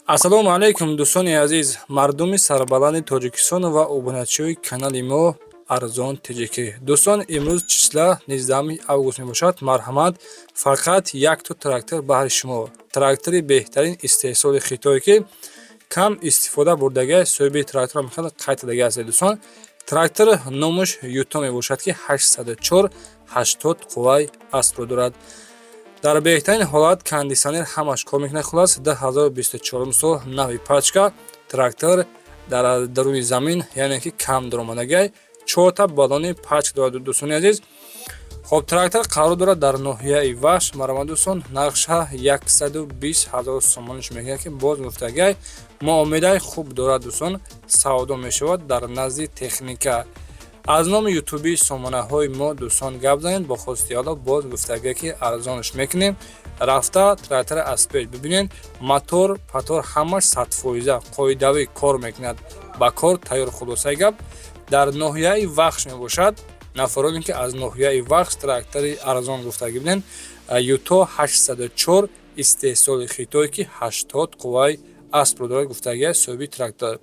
Ассалому алайкум, дӯстони азиз, мардуми сарбаланди Тоҷикистон ва обуначиҳои канали мо «Арзон ТҶК». Дӯстон, имрӯз числа 19 август мебошад. Марҳамат, фақат якто трактор баҳри шумо, трактори беҳтарин истеҳсоли Хитой, ки кам истифода бурдагиа, соҳиби тракторро мехоҳад қайд кардагӣ ҳастед. Дӯстон, трактор номаш Юто мебошад, ки 804, 80 қувваи аспро дорад. Дар беҳтарин ҳолат, кондитсионер, ҳамаш кор мекунад. Хулас, 2024 сол, нави пачка трактор, дар даруни замин, яъне ки кам даромадагиай, чорта баллони пачка дорад, дӯстони азиз. Хоб, трактор қарор дорад дар ноҳияи Вахш. Марҳамат, дӯстон, нархша 120 ҳазор сомониш мекунад, ки боз гуфтагиай, муомилаи хуб дорад. Дӯстон, савдо мешавад дар назди техника. Аз номи ютуби сомонаҳои мо, дӯстон, гап занед, бо хости Алло, боз гуфтагия, ки арзонш мекунем. Рафта трактора аз пеш бибинед. Мотор патор ҳамаш 100%-а қоидавӣ кор мекунад, ба кор тайёр. Хулосаи гап, дар ноҳияи Вахш мебошад. Нафароне ки аз ноҳияи Вахш трактори арзон гуфтагӣ бинед, Юто 804, истеҳсоли Хитой, ки 80 қувваи аспро дорад, гуфтагия соҳиби трактор.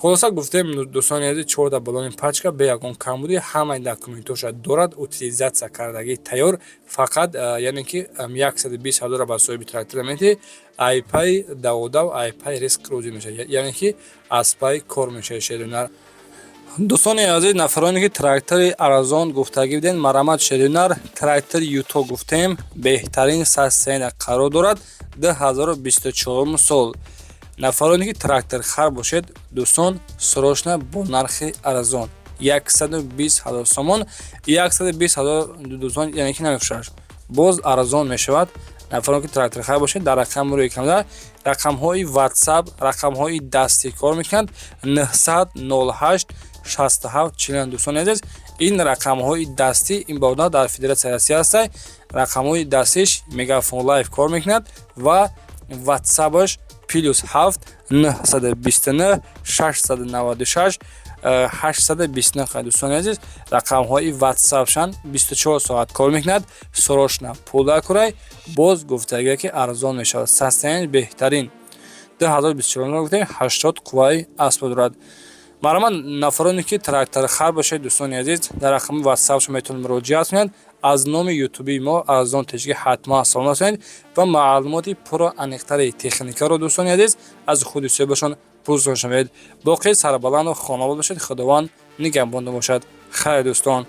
Хулоса гуфтем, дӯстони азиз, чорда баллони пачка, бе ягон камбудӣ, ҳамаи документоша дорад, утилизация кардагӣ тайёр. Фақат, яъне ки, 120 ҳазора ба соҳиби трактора метиҳӣ, айпай даводав, айпай ризқ рӯзӣ мешавад, яъне ки аз пай кор мешавад шеринар. Дӯстони азиз, нафароне ки трактори арзон гуфтагӣ будем, марҳамат, шеринар, трактори Юто гуфтем, беҳтарин состояние қарор дорад, 2024 сол. Нафароне ки тракторхар бошед, дӯстон, срочно бо нархи арзон 120 ҳазор сомон. 120 ҳазор, дӯстон, яъне ки намефурӯшад, боз арзон мешавад. Нафароне ки тракторхар бошед, дар рақами рӯи экран рақамҳои WhatsApp, рақамҳои дастӣ кор мекунанд: 900 08 67 40. Дӯстони азиз, ин рақамҳои дастӣ, ин бародар дар Федератсияи Россия ҳастай. Рақамҳои дастиш Мегафон Лайф кор мекунад ва WhatsAppаш +7 929 696 829. Дӯстони азиз, рақамҳои ватсапшан 24 соат кор мекунад. Срочно пул даркорай, боз гуфтагия, ки арзон мешавад. Состояние беҳтарин, 2024 гуфтем, 80 қувваи аспро дорад. Марҳамат, нафароне ки тракторхар бошед, дӯстони азиз, дар рақами ватсапшон метавонед муроҷиат кунед. Аз номи ютубии мо «Арзон ТҶК» ҳатман салом расонед ва маълумоти пурру аниқтари техникаро, дӯстони азиз, аз худи соҳибашон пурсон шавед. Боқӣ сарбаланду хонобод бошед, Худованд нигаҳбонда бошад. Хайр, дӯстон.